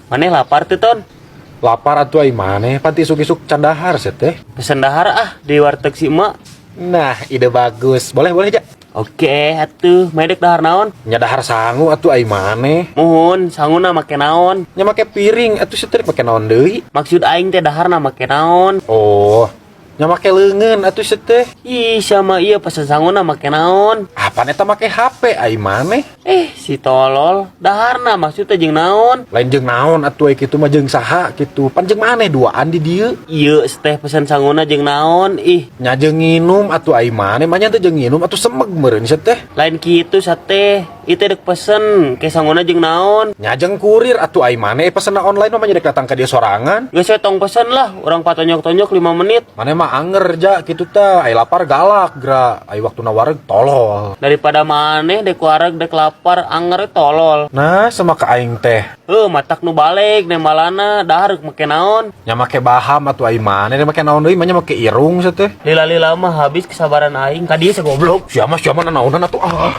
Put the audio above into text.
Maneh lapar teu, Ton? Lapar atuh, ai maneh? Pan ti isuk-isuk can dahar sia teh. Pesen dahar ah di warteg si emak. Nah, ide bagus. Boleh, boleh, Ja. Oke, atuh, maneh dek dahar naon? Nya dahar sangu atuh, ai maneh? Muhun, sanguna make naon? Nya make piring atuh sia teh, make naon deui? Maksud aing teh daharna make naon? Oh, nya make leungeun atuh sia teh. Ih, sama iya pesen sanguna make naon? Apan eta make HP, ai maneh? Eh, si tolol, daharna maksudnya jeung naon? Lain jeung naon atuh, ai kitu mah jeung saha kitu? Pan jeung maneh duaan di dieu. Iya, teh pesen sanguna jeung naon? Ih, Nya jeung nginum atuh, ai maneh? Manya teh jeung nginum atuh, semeg meureun sia teh. Lain kitu sate. Itu dek pesen ke sanguna jeung naon? Nya jeung kurir atuh, ai maneh? Pesenna online mah, nya dek datang ka dieu sorangan. Geus we, tong pesen lah, urang patonyok-tonyok 5 menit. Maneh mah anger, Ja, kitu tah. Ai lapar galak geura, ai waktuna wareg tolol. Daripada maneh dek wareg dek lapar anger tolol. Nah, sama ka aing teh. Heuh, matak nu balik nembalana dahar make naon? Nya make baham atuh, ai maneh? Make naon deui? Manya make irung sia teh. Lila-lila mah habis kesabaran aing ka dieu segoblok. Siapa siapa, nanaonan atuh ah.